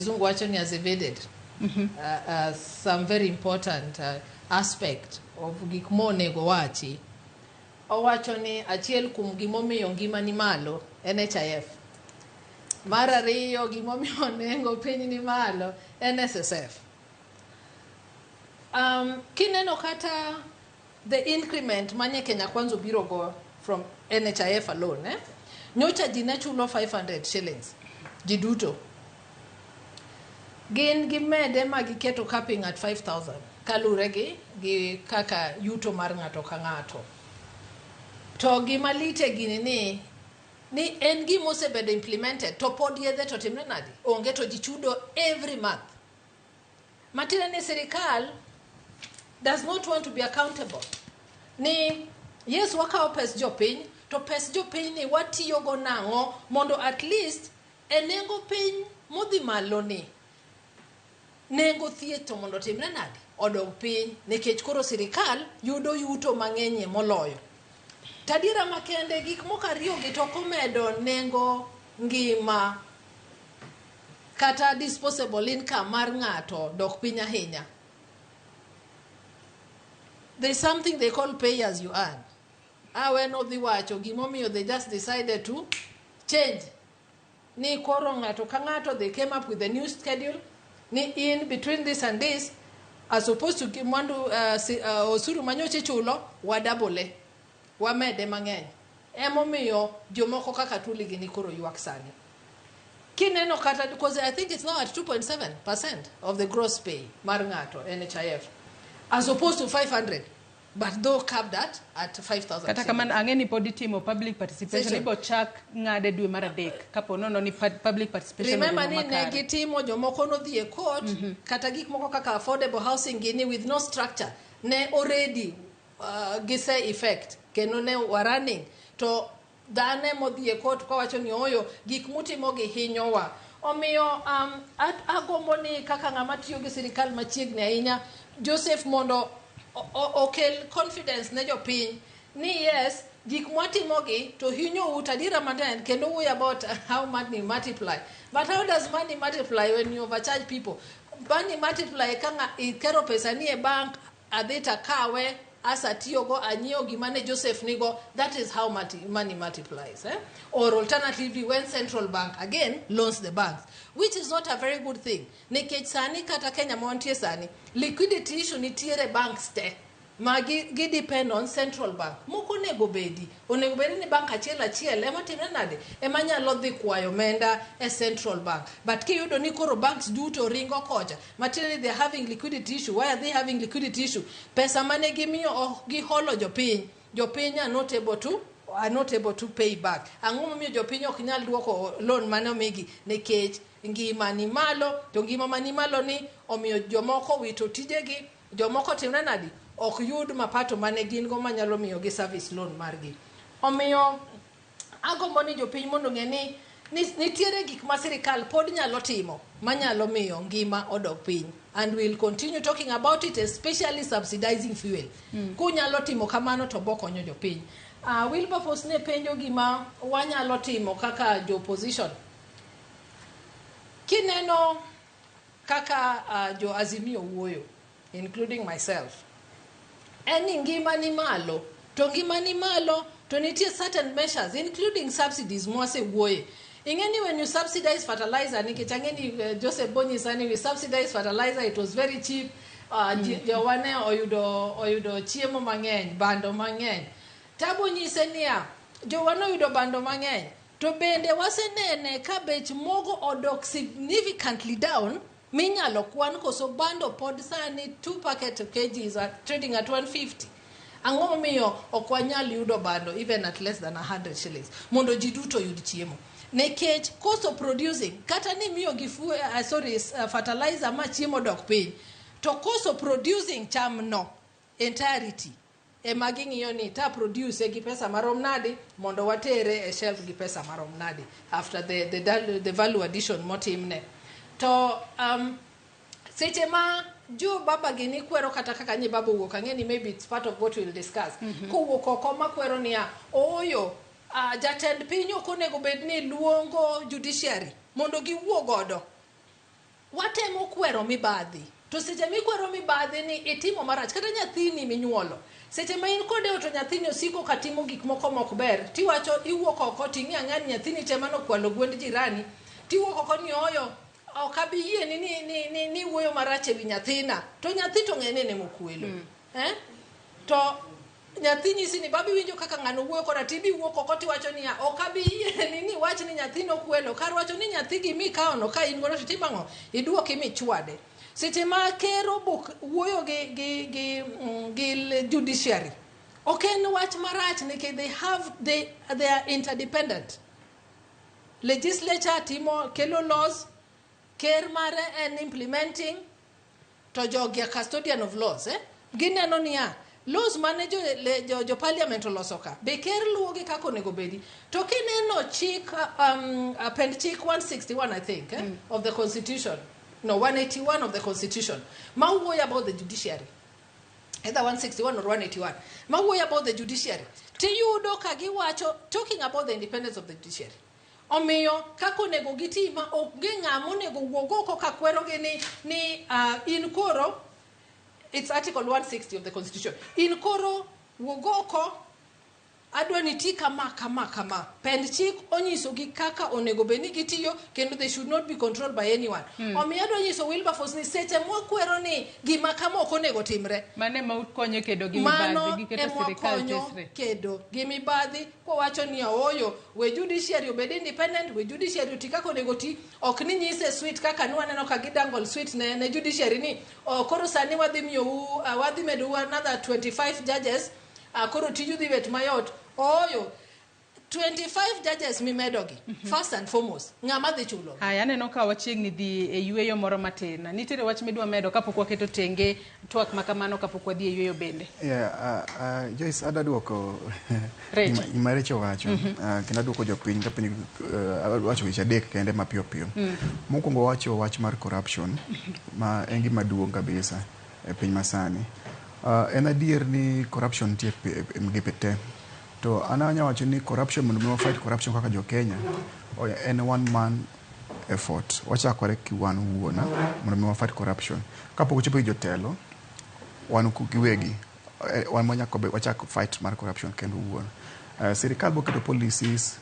Kizungu wacho ni has evaded some very important aspect of gik monego wachi. Owacho ni achiel kuom gimomiyo ngima ni malo NHIF. Mar ariyo, gimomiyo nengo piny ni malo NSSF. Kineno kata the increment manye Kenya Kwanza obiro go from NHIF alone, eh? Nyocha ji ne chulo 500 shillings ji duto. Gin gimede ma giketo capping at 5000 kalure gi kaka yuto mar ng'ato ka ng'ato. To gima lit e gini ni en gima osebedo implemented to pod yedhe to timre nadi? Onge, to ji chudo every month. Matiende ni sirikal does not want to be accountable. Ni yes, wakawo pes jopiny, to pes jopiny ni watiyogo nang'o mondo at least e nengo piny modhi malo ni nengo thieth to mondo timre nadi? Odog piny, nikech koro sirikal yudo yuto mang'enyie moloyo. Tadiera makende, gik moko ariyo gi to komedo nengo ngima kata disposable income mar ng'ato dok piny ahinya. There's something they call pay as you earn. Awe nodhi wacho gimomiyo they just decided to change. Ni koro ng'ato ka ng'ato, they came up with a new schedule ni in between this and this, as opposed to mwandu osuru manyocha ichulo, wadabole, wamede mang'eny. Emomiyo jomoko kaka Tuli gini koro ywak sani. Kineno kata, because I think it's now at 2.7% of the gross pay mar ng'ato NHIF, as opposed to 500, but though capped at 5,000. Kata kamano, ang'e ni pod itimo public participation. Session. Ibo chak ng'ade dwe mar adek kapo nono ni public participation Remember orumo ni ne makare. gitimo, jomoko nodhi e court, kata gik moko kaka affordable housing gini with no structure ne already gise effect kendo ne wa running, to dhane modhi e court kawacho ni oyo gik mutimo gi hinyowa. Omiyo agombo ni kaka ng'ama tiyo gi sirikal machiegni ahinya, Joseph, mondo okel confidence ne jopiny ni yes, gik mwatimogi to hinyou. To adiera matin kendo wuoyo about how money multiply, but how does money multiply when you overcharge people? Money multiply ka ikero pesa ni e bank, adhi takawe asatiyogo anyiewo gima ne Joseph nigo. That is how money multiplies, eh? Or alternatively, when central bank again loans the banks, which is not a very good thing, nikech sani kata Kenya ma wantie sani, liquidity issue nitiere, banks te ma gi depend on central bank. Moko onego bedi, onego bedi ni bank achiel achiel ema timre nade, ema nyalo dhi kwayo omenda e central bank, but kiyudo ni koro banks duto ringo kocha, matiende ni they are having liquidity issue. Why are they having liquidity issue? Pesa mane gimiyo ok giholo jopiny, jopiny are not able to pay back. Ang'o momiyo jopiny ok nyal duoko loan mane omigi? Nikech ngima ni malo, to ngima mani malo ni omiyo jomoko wito tijegi, jomoko timre nadi, ok yud mapato mane gin go manyalo miyo gi service loan margi. Omiyo agombo ni jopiny mondo ong'e ni nitiere gik ma sirikal pod nyalo timo manyalo miyo ngima odok piny, and we'll continue talking about it, especially subsidizing fuel. Kunyalo timo kamano to bokonyo jopiny. Wilberforce ne penjo gima wanyalo timo kaka jo opposition. Kineno kaka jo Azimio wuoyo, including myself, en ni ngima ni malo, to ngima ni malo to nitie certain measures, including subsidies mwasewuoye. Ing'e ni when you subsidize fertilizer, nikech ang'e ni Joseph bonyisa ni we subsidize fertilizer, it was very cheap, jowa ne oyudo chiemo mang'eny, bando mang'eny. Tabo nyise niya, jowa noyudo bando mang'eny, to bende wasenene ka bech mogo odok significantly down minyalo kwan, koso bando pod sani 2 packet of kgs are trading at 150. Ang'o momiyo ok wanyal yudo bando even at less than 100 shillings mondo ji duto oyud chiemo? Nikech cost of producing, kata ni miyo gi sorry, fertilizer ma chiemo dok piny, to cost of producing cham no entirety ema ging'iyo ni ta produce gi pesa marom nadi mondo watere e shelf gi pesa marom nadi after the value addition motimne. To seche ma jo baba gini kwero, kata kaka nyi baba owuok, ang'e ni maybe it's part of what we'll discuss, kowuok oko makwero niya ooyo, jatend piny ok onego bed ni luongo judiciary mondo giwuo godo. kwero mibadhi. To seche mikwero mibadhi ni itimo marach, kata nyathini minyuolo. Seche ma in kode to nyathini osiko ka timo gik moko mok ber, tiwacho iwuok oko ting'i ang'e ni nyathini tema nokwalo gwend jirani, tiwuok oko ni oyo ok abi yieni ni wuoyo marach ewi nyathina. To nyathi to ng'e ni en emokwelo. Eh? To nyathi nyisi ni babi winjo kaka ng'ano wuoyo koda tibi wuok oko tiwacho niya ok abi yieni ni wach ni nyathi nokwelo kar wacho ni nyathi gimi ikawono ka in godo to itimo ang'o iduoki michwade seche ma ker obuk wuoyo gi judiciary ok en wach marach nikech they are interdependent. Legislature timo kelo laws, ker mare en implementing, to jogi are custodian of laws, eh? Gineno niya laws mane jo parliament oloso ka be ker luwogi kaka onego bedi. To kineno chik append chik 161, I think, eh, of the constitution, no, 181 of the constitution ma wuoyo about the judiciary, either 161 or 181 ma wuoyo about the judiciary, tiyudo ka giwacho talking about the independence of the judiciary. Omiyo kaka onego giti ma onge ng'ama onego wuog oko ka kwerogi ni in koro, it's article 160 of the constitution, in koro wuog oko adwa ni ti kama kama kama. Pend chik onyisogi kaka onego bed ni gitiyo kendo they should not be controlled by anyone. Omiyo adwa nyiso Wilberforce ni seche mwakwero ni gima kama ok onego timre, Mano ema ukonyo kedo gi mano mibadhi, gi keto sirikal emwakonyo tesre. Kedo gi mibadhi kwawacho ni ooyo we judiciary obed independent, we judiciary oti kaka onego ti. Ok ni nyise sweet kaka nwaneno ka gidangle sweet ne judiciary ni oh, koro sani wadhi miyou wadhi medou another 25 judges, koro tiju dhi bet mayot. Ooyo, 25 judges mimedogi, first and foremost, ng'ama dhi chulo? Haya, aneno ka wachiegni dhi e yweyo moro matin. Nitiere wach midwa medo kapok waketo tenge twak ma kamano, kapok wadhi e yweyo bende? Yeah, Joyce, adwa duoko Recho. gima Recho wacho, kendo aduoko jopiny kapenjo, wacho weche adek kende mapiyo piyo. Mokwongo wacho wach mar corruption ma en gima duong' kabisa e piny masani. En adier ni corruption nitie e migepe te. To an anya wacho ni corruption, mondo mi wa fight corruption kaka jo Kenya, en one man effort. Wachakore ki wan wuon mondo mi wa fight corruption. Kapok ochopo gi jotelo, wan giwegi wan manyaka wachak fight mar corruption kendo wuon. Sirikal boketo policies